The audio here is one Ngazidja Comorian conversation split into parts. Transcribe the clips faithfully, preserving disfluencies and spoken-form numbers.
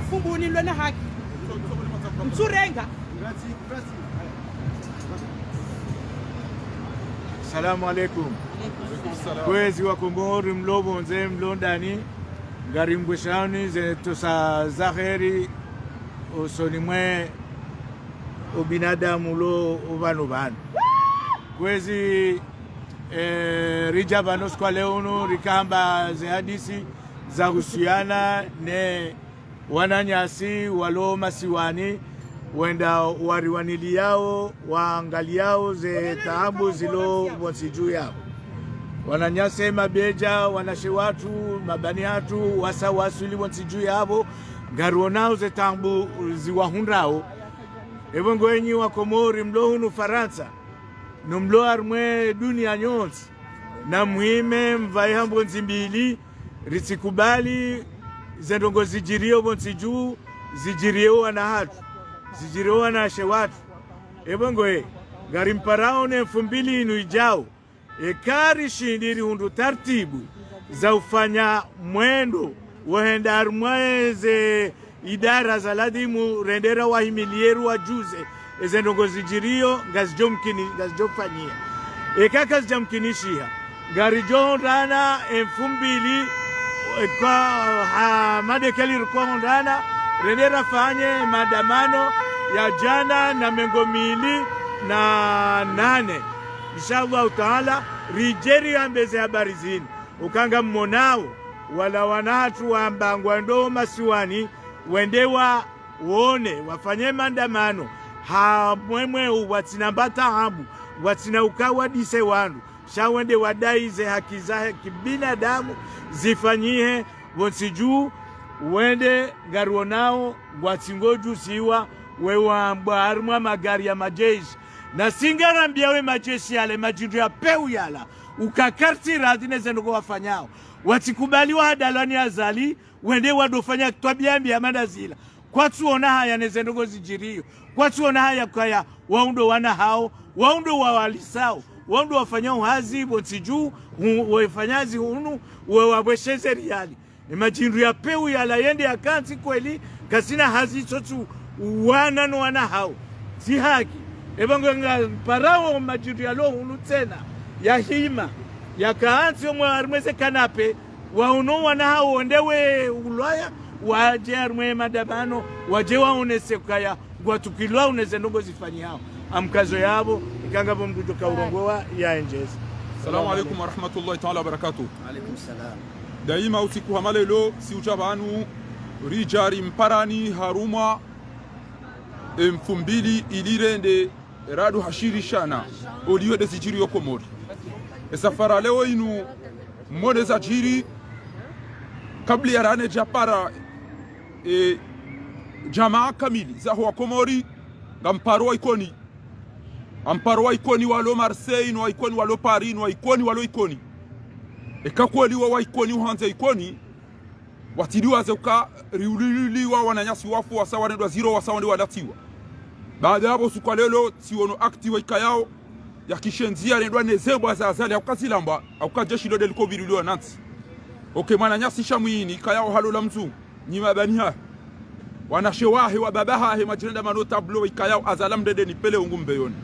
Fumbuni lwena haki. Mtsurenga. Salamu alaikum. Kwezi wa Komori mlo pvondze mlo ndani, ngari mbwishani ze tosa za heri usoni mwe ubinadamu lo upvanu pvanu. Kwezi, eh, ridja pvanu siku wa leo unu rikamba ze hadisi za husiana ne wananyasi walo masiwani, wenda wariwaniliyao, waangaliao ze taabu zilo pvontsi dju yapvo. Wananyasi, mabedja, wanashe watru, mabani hatru, wasa waswili pvontsi dju yapvo, ngariwonao ze taabu ziwahundrao. Epvo ngo enyi wa Komori mlo hunu Farantsa, no mlo harumwa ye dunia nyontsi, na muhime mvaye ha mbondzi mbili, ritsikubali ze ndrongo zidjiriyo pvontsi dju, zidjiriyo wana hatru, zidjiriyo wanashe watru. Epvo ngo e, ngarimparao ne mfumbili inu idjao, eka rishindi rihundru tartibu za ufanya mwendo, wohenda harumwa eze idara za ladhimu, rendera wahimiliye ru wadjuze, eze ndrongo zidjiriyo, ngazidjo mkini, ngazidjo fanyiha. Eka kazidja mkinishiha, ngaridjo hondrana e mfumbili, eka ha madekeli riko hondrana, rendera fanye maandamano ya djana na mengo mili na nane. Insha Allahu Taala, ridje riambe ze habari zinu. Uka ngamonao, wala wana hatru wamba ngwendo masiwani, wende wa wone, wafanye maandamano, ha mwemwe u watsina mba taabu, watsina uka wadise wandru, sha wende wadai ze haki za kibinadamu zifanyihe pvontsi dju, wende ngariwonao, ngwatsingodjusiwa, we wambwa harumwa magari ya majeshi. Na si ngarambiao we majeshi yale, madjindru ya pewu yala, uka karitsi radhi ne ze ndrongo wafanyao. Watsikubali wahadalwa ni Azali, wende wadofanya twabia mbi ya mana zila. Kwatsuona haya ne ze ndrongo zidjiriyo. Kwatsuona haya kaya wao ndo wana hao, wao ndo wawalisao, wao ndo wafanyao hazi pvontsi dju, hu-, wafanya hazi hunu, we wabwesheze riali. Ne madjindru ya pewu yala yende yakantsi kweli, kasina hazi tsotsu wana no wana hao. Tsi haki. Epvo ngo ngamparao madjindru yalo hunu tsena, ya hima, yakantsi omwe harumwa ze kanape, waono wana hao wende we ulwaya, wadje harumwa maandamano, wadje waonese kaya, ngwatukilwao ne ze ndrongo zifanyihao. Amkazo yapvo, ika ngapvo mndru djoka urongowa, ya endjeze. Salamu alaikum wa rahmatullahi taala wa barakatuh. Alaikum salam. Daima usiku hama lelo, si udja pvanu, ridja rimparani harumwa e mfumbili ili rende rado hashirishana, oliyo de zidjiriyo Komori. E safara leo inu, mone zadjiri, kabla ya rane djapara, e, djamaa kamili, zaho wa Komori, ngamparo wa Ikoni. Amparo wa Ikoni walo Marseille, no wa Ikoni walo Paris, no wa Ikoni walo Ikoni. Eka kweli wa, wa Ikoni uhandze Ikoni, watsiliwaze uka riuliliwa wananyasi wafu wasa warendwa ziro wasa wande walatiwa. Baada yapvo usiku wa lelo, tsiono akti wa ikayao, ya kishenzi yarendwa ne zembwa za Azali, hauka zilambwa, hauka jeshi lo de liko pvirilwa nantsi. Oke mwananyasi sha mwini, ikayao halola mzungu, nyi mabani hahe. Wanashe wahe, wa baba hahe, madjirenda mano tablo, ikayao Azali mdede ni pele ungu mbeyoni.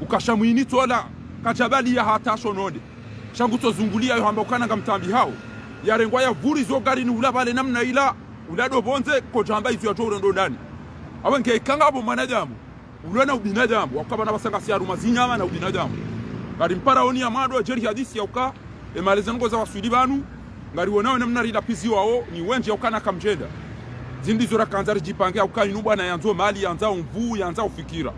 Uka sha mwini tsola, kadjabali ya hata shononde. Sha ngutso zunguliya yo hamba ukana ngamtambihao. Yarengwa ya vuri zo gari ni ula pvale namna ila, ula do pvondze, kodjamba izo yatso urendo ndani. Awe nge ikanga apvo mwanadamu, ulona ubinadamu, wakabana basanga si harumwa zinyama na ubinadamu. Ngarimpara oni ya mwando, djeri hadisi ya uka, e maleze ngo za waswili pvanu, ngariwonao namna rilapiziwao, ni wendji ya ukana kamdjenda. Zindri zo rakandza ridjipange ya uka inu bwana yandzo mali, yandzao nvuu, yandzao fikira.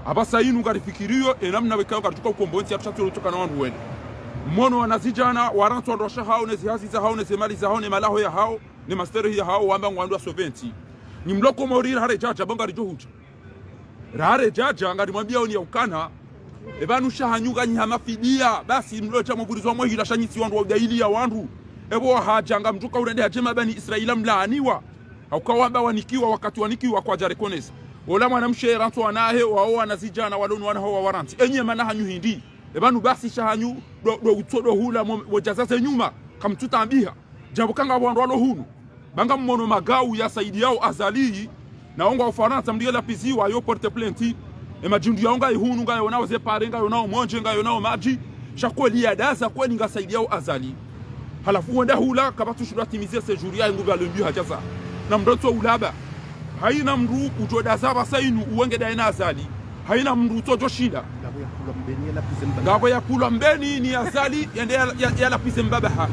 Apvasa inu ngarifikiriyo, e namna wekao ngaritsuka ukombozi ya tushatiro tsoka na wandru wende. Mono wanazidjana, warantswa wandru washe hao, ne zihazi zahao, ne zemali zahao, ne malaho yahao, ne masterehi yahao, wamba ngwandru wa soventi. Ni mlo Komori rahare djadja, bo ngaridjo hudja. Rahare djadja, ngarimwambia oni ya ukana, epvanu sha hanyu nganyi ha mafidia, basi mlo dja mwavurizwa mwahila sha nyi tsi wandru wa udaili ya wandru. Epvo wahadja ngamtsuka urende hadje mabani Israila mlaaniwa. Hauka wamba wanikiwa, wakati wanikiwa kwadja rekonesa. Ola mwanamshe rantswa wanahe, wao wanazidjana, walo ni wana hao wa Farantsa. Enyi mana hanyu hindri. Epvanu basi sha hanyu, do, do utso do hula, mo, wodjaza ze nyuma, kamtsutambiha. Djapvo kanga wandru walo hunu. Ba ngammono magau yasaidiyao Azali, na wo ngwao Farantsa mndru yelapviziwa yo porte plainte. E madjindu yao ngayi hunu, ngayo nao ze pare, ngayo nao mwendje, ngayo nao madji. Sha kweli yadaza kweli ngasaidiyao Azali. Halafu wenda hula, kapvatsu shindwa yatimize séjour yahe ngupvalo mbi hadjaza. Na mndru ntso ulaba. Hayina mndru udjo daza pvasa inu uwenge daye na Azali. Hayina mndru utsodjo shinda. Ngapvo yakulwa mbeni ni Azali, yende ya, ya, yalapvize mbaba ha.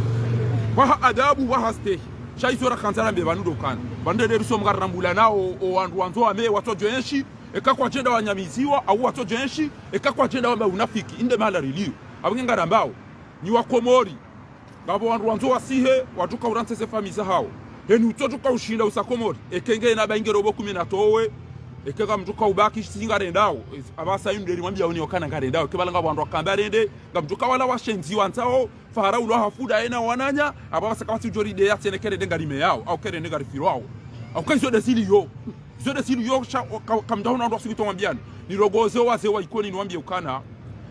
Waha adabu, waha stehi. Sha izo rakandza rambe pvanu ndo ukana. Pvanu ndede risomo ngarirambula nao, o wandru wandzo wame, watsodjo enshi, eka kwadjenda wanyamiziwa, au watsodjo enshi, eka kwadjenda wamba unafiki, inde mahala riliyo. Apvo nge ngarambao, nyi wa Komori, ngapvo wandru wandzo wasihe, wadjuka urantse ze famiyi zahao. Heni utsodjuka ushinda usa Komori, eke nge ena ba inge robo kumi na towe, eke ngamdjuka ubaki si ngarendao, apvasa inu nderi mwambiyaoni ukana ngarendao, eke pvala ngapvo wandru wakamba rende, ngamdjuka wala washenzi wandzao, fara ulwa hafuda ena wananya, apvo apvasa kapvatsi udjo ride ya tsene kerende ngarimeyao, au kerende ngarifirwao. Au ka izo nde ziliyo. Izo nde ziliyo sha, ka, kamdjahona wandru wasuki to mwambiyani. Nirogoze wazee wa Ikoni niwambiye ukana.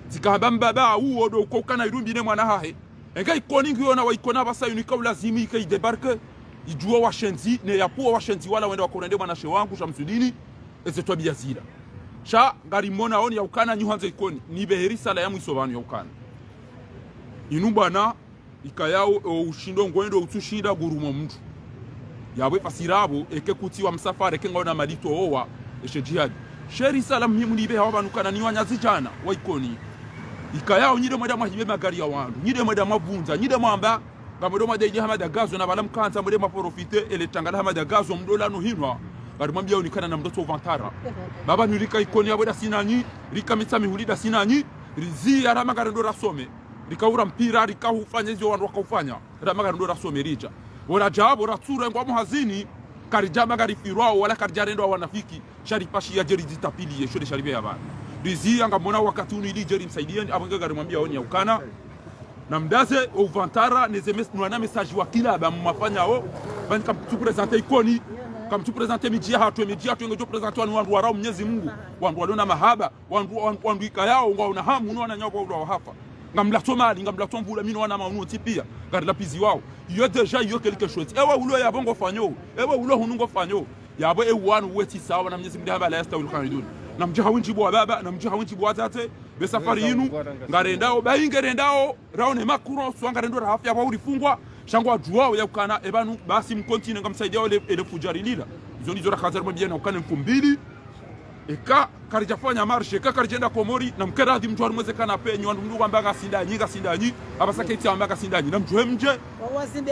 Zikahamba mbaba uwo ndo uko ukana irumbi ne mwana hahe. Enga Ikoni ngiyo na wa Ikoni apvasa inu ika ulazimu ika idébarque. Idjuwa washenzi, ne yapvuwa washenzi wala wende wakorende mwanashe wangu, Shamsudini. Eze twabiya zila. Sha, ngarimona oni ya ukana nyi hwandze Ikoni. Nipvehe risala ya mwiso pvanu ya ukana. Inu bwana, ikayao, o ushindo ngwendo utsushinda gurumwa mndru. Yapvo epvasira apvo, eke kutsi wa msafara, eke ngaona malito owa, eshe djihadi. She risala muhimu nipvehe hawa pvanu ukana nyi wanyazidjana, wa Ikoni. Ikayao nyi nde mwenda mwahibe magari ya wandru, nyi nde mwenda mwavundza, nyi nde mwamba, ngamwendo mwadayili Hamada Gazo na pvala mkandza mwende mwaprofite, ele tanga la Hamada Gazo mdola no hinwa, ngarimwambiyaoni ukana namdotso uvantara. Baba nyi rika Ikoni yapvo ndasi nanyi, rika Mitsamihuli ndasi nanyi, riziya rama ngarendo rasome. Rikaura mpira, rikahufanya izo wandru wakaufanya. Rama ngarendo rasome ridja. Pvo radja, pvo ratsurengwa muhazini, karidja ma ngarifirwao, wala karidja rendwa wanafiki. Sha ripashiya dje ridzitapviliye, sho nde sha ripveya pvanu. Riziya ngamwona wakati unu ili dje rimsaidiyeni, apvo nge ngarimwambiyaoni ya ukana. Namdaze, o uvantara, neze mes-, nwana message wa kila ba mwafanyao. Pvani kamtsu présenter Ikoni, kamtsu présenter midji yahatru, midji yahatru, ngedjo présenter wanu wandru warao Mnyezi Mungu, wandru walona mahaba. Wandru, wandru, wandru ikayao, ngwaona hamu, no wananyawo kwa ulo wahafa. Ngamlatso mali, ngamlatso mvula, mi no wana ma unu wontsi piya, ngarilapviziwao. Iyo déjà, iyo quelque chose. Ewe ulo yapvo ngofanyo, ewe ulo hunu ngofanyo. Yapvo ewe wanu wetsi sawa na Mnyezi Mungu hamba la yastawil qa'idun. Namdje hawindji bo wababa, namdje hawindji bo wazaze, be safari inu, ngarendao, ba inge rendao, raone Macron, swa ngarendo rahafi yapvo urifungwa, sha ngwadjuwao ya ukana, epvanu, basi mcontinue ngamsaidiya ele, ele fudjari lila. Izo ndizo rakandza rimwambiye na ukana mfumbili. Eka karidjafanya marche, eka karidjenda Komori, namkeradhi mdjuwa rimweze kana penyi, wandru mndru wamba ngasindanyi, ngasindanyi, apvasa ketsi wamba ngasindanyi, namdjuwe mdje,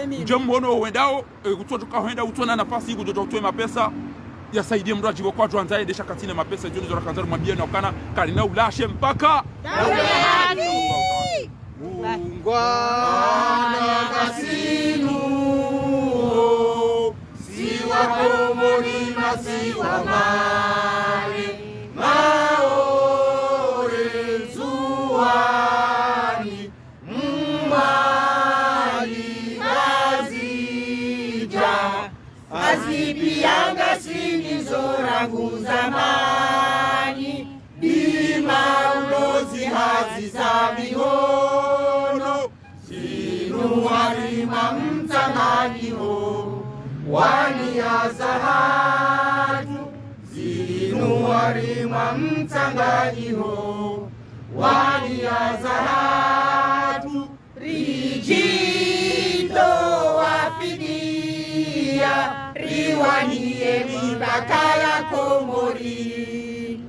mdje mwono wendao, e, kutsodjuka hwenda, utsona nafasi, kudjodja utwe mapesa, yasaidiye mndru adjiwe kwadjwandza, yende sha katsina mapesa, izo ndizo rakandza rimwambiye na ukana, karina ulashe mpaka. Ungwana ngasinu. Siwa Komori, masiwa mane, Maore, Ndzuwani, Mwali, Ngazidja, hazi piya ngasinazo rangu zamani, dima ulozi hazi za mihono, zinu harimwa mtsanganyiho wa niya zahatru, zinu harimwa mtsanganyiho wa niya zahatru. Ridjitowa fidiya, riwaniye mipaka ya Komori.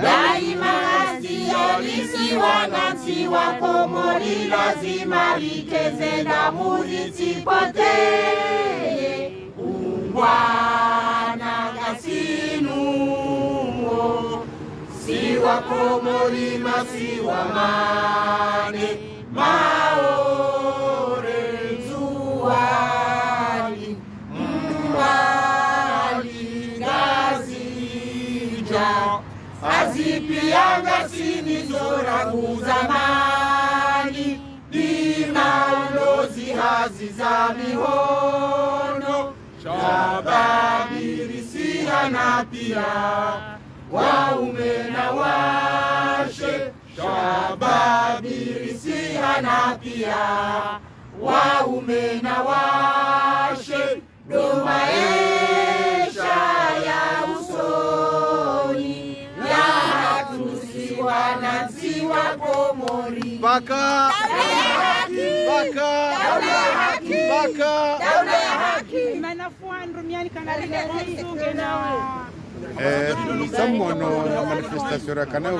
Daima ngasiyolisiwa na ntsiwa Komori, lazima rikeze damu ritsipoteye. Ungwana ngasinuwo, siwa Komori, masiwa mane, Maore, Ndzuwani, Mwali, Ngazidja, hazi piya ngasinazo rangu zamani, dima ulozi hazi za mihono, shababi risiyana piya, waume na washe, shababi risiyana piya, waume na washe. Yo maesha ya usoni ya hatru si wanantsi wa Komori. Paka. Paka. Paka. Mana fwandru miani kana rile konsunge na. Eh, msamono na manifestation ya kanayo